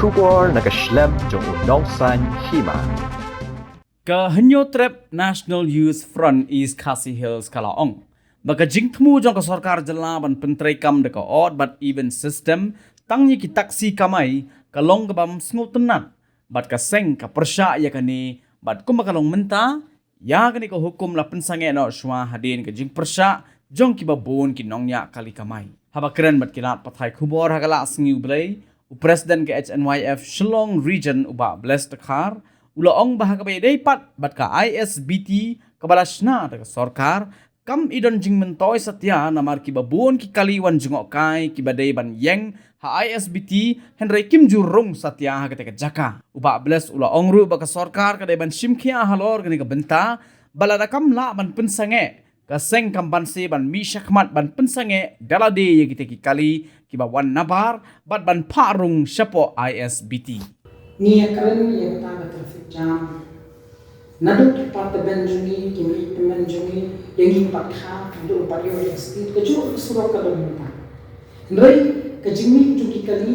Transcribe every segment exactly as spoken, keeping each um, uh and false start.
Khubor na ka shlem jong u nongsaiñ hima. Ka Hynñiewtrep National Youth Front East Khasi Hills ka la ong ba ka jingthmu jong ka sorkar jylla ban pyntreikam da ka odd bad even system tang ïa ki taxi kamai ka long kaba ym sngewtynnat, bad ka seng ka pyrshah ïa kane, bad kumba ka long mynta, ïa kane ka hukum la pynsangeh noh shuwa hadien ka jingpyrshah jong kiba bun ki nongñiah kali kamai. Haba kren bad ki lad pathai khubor ha ka la sngi U Blei, u President ka H N Y F Shillong Region, u Bah Bless Dkhar, u la ong ba ha kaba ïadei pat bad ka I S B T kaba la shna da ka sorkar, kam i don jingmyntoi satia, namar kiba bun ki kali wan jngohkai kiba dei ban ïeng ha I S B T, hynrei kim ju rung satia ha kata ka jaka. U Bah Bless u la ong ruh ba ka sorkar ka dei ban shimkhia halor kane ka bynta, ba lada kam lah ban pynsangeh, ka seng kam banse ban mih shakhmat ban pynsangeh da lade ïa kita ki kali kiba wan nabar, bad ban phah rung shapoh I S B T. Ngi ïa kren ïa kata ka traffic jam. Naduh ki park tymmen jong ngi, ki mih tymmen jong ngi, ïa ngi pat kha, naduh pat ïoh ïa ka speed, ka juh ka surok ka don mynta. Hynrei ka jingmih jong ki kali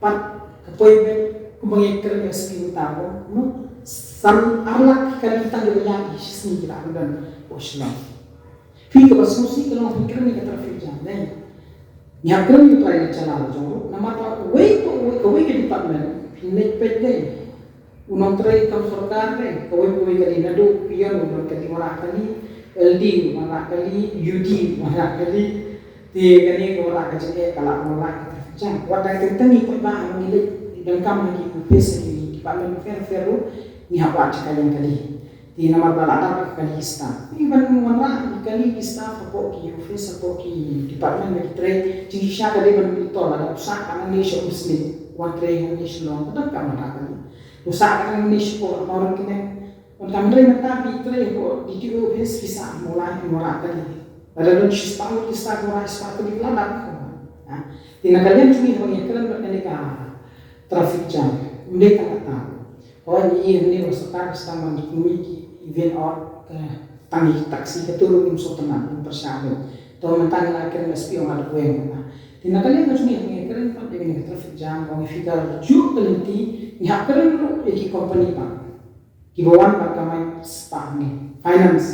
pat ka poi beit, kumba ngi kren ïa ka speed mynta, no? San ar lak ki kali tang kiba ïaid hi shisngi ki la don ha Shillong. Phi kaba sngewsih ka long phi kren ïa ka traffic jam, dei. Ngi hap kren ïa u trai na chalal jong u, namar ba kawei, kawei, kawei ka department, phi leit peit dei. U nongtrei kam sorkar dei, kawei, kawei kali naduh peon u don kali, wanrah kali, L D wanrah kali, U D wanrah kali. Te kane ka wanrah ka jingeh ka la wanrah ka traffic jam. Wat dang teng teng ngi peit ba ngi leit donkam ha ki office ha ki department fair fair ruh, ngi hap wad jaka ïeng kali. Te namar ba la dap ka kali ki staff. Ngi ban wanrah ki kali ki staff hapoh ki office, hapoh ki department ba ki trei. Jingshisha ka dei ban monitor, lada u sah katne sha u snem, wan trei hangne Shillong, ka dap ka wanrah kali. U sah katne sha u, ma wan kane. Wan kam trei mynta phi trei hapoh D T O office, phi sah mo lai mo rah kali. Lada don shispah ngut ki staff mo rah shispah kali, la dap ka. Ha? Te na ka liang jong ngi haba ngi kren bad kane ka traffic jam, ym dei tang kata. Hooid, ngi ïohi hangne ba sorkar ka sdang ban jukmih ki event odd, ka tang ki taxi, kato ruh ngim sngewtynnat, ngim pyrshah ruh. To mynta ngi la kren, S P ong la dep weng mynta. Te na ka liang ka jong ngi, ngi kren pat ïa kane ka traffic jam, ong ngi figure juh ka lynti, ngi hap kren ruh ïa ki company pat kiba wan ban kamai spah ngi. Finance.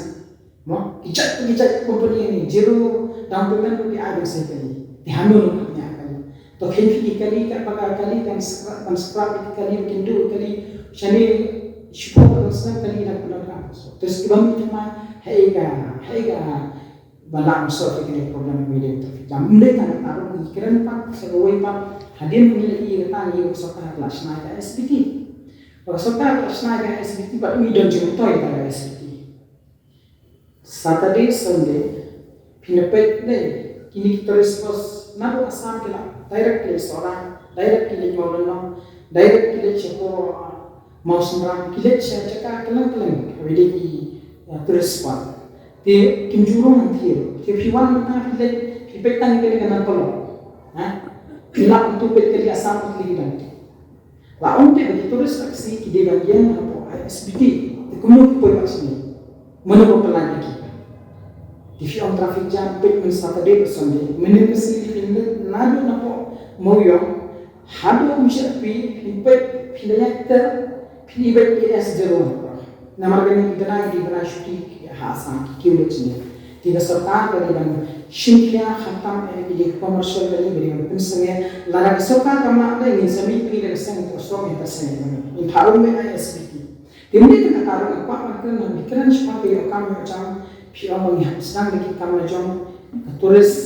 Mo, ki jait, ki jait company ni, zero down payment ruh ki ai ban sei kali. Te hano nang hap ñiah kali. To khein phi ki kali, katba ka kali kan scrap, kan scrap ki kali, kin duh kali. Shane shipor kan sdang kali na pyndonkam. So, terus kiba mih thymmai, haei ka, haei ka ba lah ban solve ïa kane ka problem ba ïadei bad traffic jam. Ym dei tang kata ruh, ngi kren pat, sa kawei pat, hadien ba ngi la ïohi kata, ngi ïohi ba ka sorkar ka la shna ïa ka S B T. Ba ka sorkar ka la shna ïa ka S B T, bad ngi don jingmyntoi ïa ka S B T. Saturday, Sunday, phin da peit dei, kine ki tourist bus naduh Assam ki la direct ki leit Sohra, direct ki leit Mawlynnong, direct ki leit shapoh, uh, Mawsynram, ki leit sha jaka kylleng kylleng, haba ïadei ki, uh, tourist spot. Te kim ju rung hangtei. Te phi wan mynta phi leit, phi peit tang kane ka Namparlok. Ha? Phi lap hangto peit kane ka Assam Police Band. La ong te ba ki tourist taxi ki dei ban ïeng hapoh I S B T. Te kumno ki poi pat shane? Mano ba pynlait ïa ki? Te phi ong traffic jam, peit mynta Saturday bad Sunday. Mynhynnin ka sngi phin leit naduh napoh Mawïong haduh Umshyrkhei, phin peit, phin da ïaid ter, phin i beit E S zero. Namar kane ki bnai, ki bnai shuti ha Assam, ki kiew leit shane. Te ka sorkar ka dei ban shim khia khamtam ïa kine ki commercial kali ba dei ban pynsangeh. Lada ka sorkar kam lah, dei ngin sa mih pynïaid da ka seng, ka seng ïa ka seng. Ngin phah rung ïa I S B T. Te mynta ka kata ruh nga kwah ban kren, nang bi kren shaphang ka ïoh kam ïoh jam, phi ong ba ngi hap sdang da ki kam la jong ka tourist.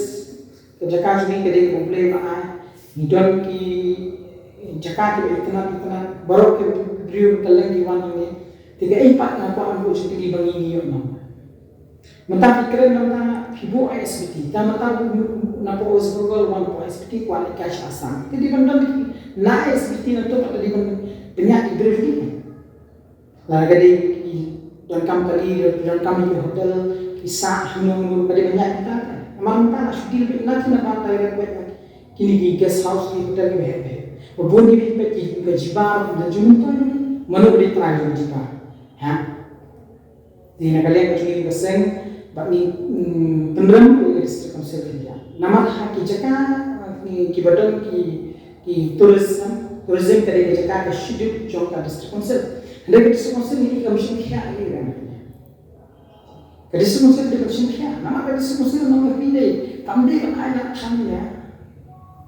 Ka jaka jong ngi ka dei kaba U Blei u la ai. Ngi don ki jaka kiba itynnat itynnat, baroh ki briew kylleng ki wan hangne. Te kaei pat nga kwah ban buh jingkylli ba ngi ngi ïoh noh. Mynta phi kren mynta phi buh I S B T. Te mynta napoh West Bengal wan napoh I S B T kwah leit kai sha Assam. Te dei ban don ki na I S B T na to pat dei ban pynïaid ki briew ki. Lada ka dei ki donkam kali, donkam ki hotel, ki sah, hangno hangno ka dei ban ïaid mynta. Namar mynta la shu deal beit na ki na ba direct beit na kine ki guest house, ki hotel kiba heh heh. Ba bun ki phi peit ki ka jiba, da jingmyntoi, mano ba dei trai jong ka jiba. Ha? Te na ka liang ka jong ngi ka seng, bad ngi, mm, pynrem ïa ka District Council of India. Namar ha ki jaka, ki, kiba don ki, ki tourist, ha? Tourism ka dei ka jaka ka schedule jong ka district council. Hynrei ka district council ngi kam shim khia ïa ka. Ka district council ka dei kam shim khia. Namar ka district council nong ka phi dei kam dei ban ai lad than ïa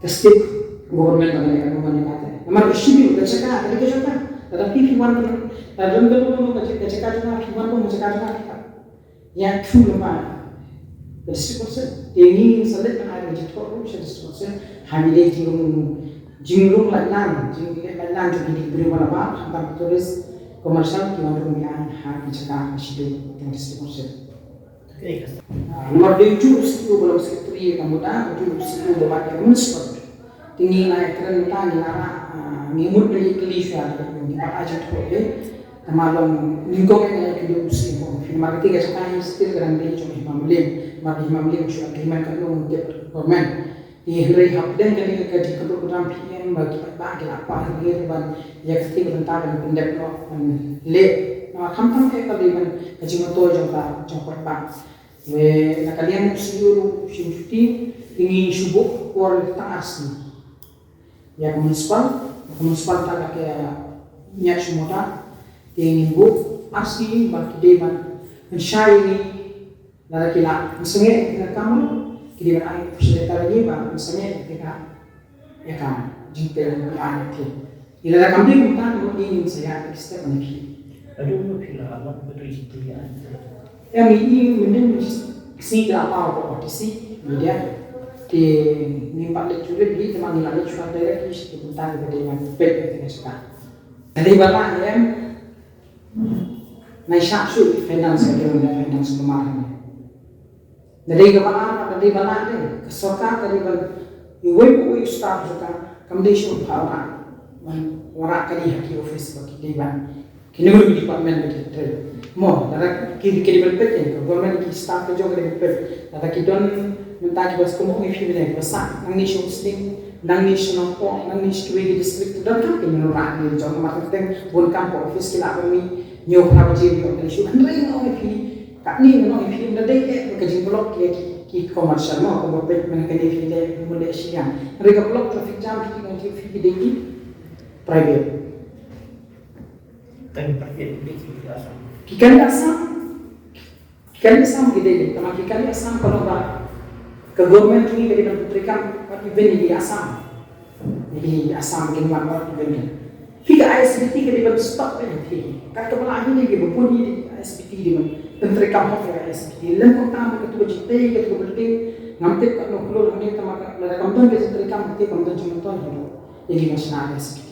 ka state government ba ka dei ka government ka te. Namar ka schedule ka jaka ka dei ka jaka. Lada phi phi wan ka, lada ka jaka jong nga phi wan ka jaka jong nga phi ka ïa thu lypa ka district council. Te ngi sa leit ban ai ka jingthoh ruh sha district council ha ngi dei jingrung, jingrung lait lang, jingrung lait lang jong ki dei ki briew ba la bad, khamtam ki tourist commercial ki wan rung ïa ha ki jaka ha shi dei ka district council. Ah, namar dei u juh u C E O ba long secretary ïa ka MUDA, u juh u C E O ba bad ïa ka municipal. Te ngi la ïa kren mynta ngi la rah, ah, ngi mut ban ïa kylli shuwa da ka ngi pat ai jingthoh de. Tangba long nyngkong ïa ngi ïa kylli u C E O. Namar kata ka jaka hi still ka dang dei jong Hima Mylliem. Namar Hima Mylliem shu agreement ka long tip government. Te hynrei hapdeng kane ka jingkynduh kynram P M ba ki paidbah ki la kwah hi ban ïa kata ka bynta ban pyndep noh ban leh. Namar khamtam ka dei ban ka jingmyntoi jong ka jong paidbah. Wei na ka liang u C E O ruh u shim shuti, te ngi shu buh por tang ar sngi. Ïa ka municipal, ïa ka municipal ta ka ïa shu mota, te ngin buh ar sngi ba ki dei ban pynshai ïa ngi, lada ki la pynsangeh ïa ka kam ruh, ki dei ban ai official letter ïa ngi ba pynsangeh ïa ka ïa ka jingpynlong ïa ka. Ïa lada kam dei kumta, ngi ngin sa ïa step na phi. Aduh, ngi phi la amat betul jingpynlong ïa ka. Ïa ngi i mynnin sngi ka la paw ka O T C media. Te ngi pat leit shuwa hi, te ma ngi la leit shuwa direct hi sha kumta ngi ba dei ngan peit ïa ka jaka. Ka dei ba la em. Nai shah shuh finance ka dei finance kumar. Na dei kaba ar, na dei ba lah dei ka sorkar ka dei ban iwei pa iwei u staff jong ka kam dei shuh ba wanrah, wanrah kali ha ki office ba ki dei ban ki nongrim department ba ki trei. Mo, lada ki ki dei ban peit ka government ki staff ka jong ka dei ban peit. Lada ki don mynta ki ba skum ong i phi bine ki ba sah nangne sha Umsning, nangne sha Nongpoh, nangne sha kiwei ki district, don kam ki nongrim jong ka marketing bun kam ka office ki lah ban mih hynñiew phra baje ïoh kali shuh. Hynrei nga ong ïa phi, katne nga ong ïa phi, ynda dei eh ka jingblock ïa ki, ki commercial mo, kumba peit mynta kane phi leh, kumba leh shiliang. Hynrei ka block traffic jam phi ki ong ïa phi ki dei ki private. Kan private ni ki Assam. Ki kan Assam. Ki kali Assam ki dei, tangba ki kali Assam ka long ba ka government jong ngi ka dei ban pyntreikam pat even ïa ki Assam. Ïa ki Assam kin wan pat even. Phi ka I S B T ka dei ban stop ïa phi. Kat kaba lah hi ne ki ba bun ïa ki I S B T dei ban pyntreikam hok ïa I S B T. Lem kumta ba katu ka jingtei katu ka building ngam tip katno klur hangne, tangba lada kam don ka jingtreikam te kam don jingmyntoi hi ruh ïa ki ba shna I S B T.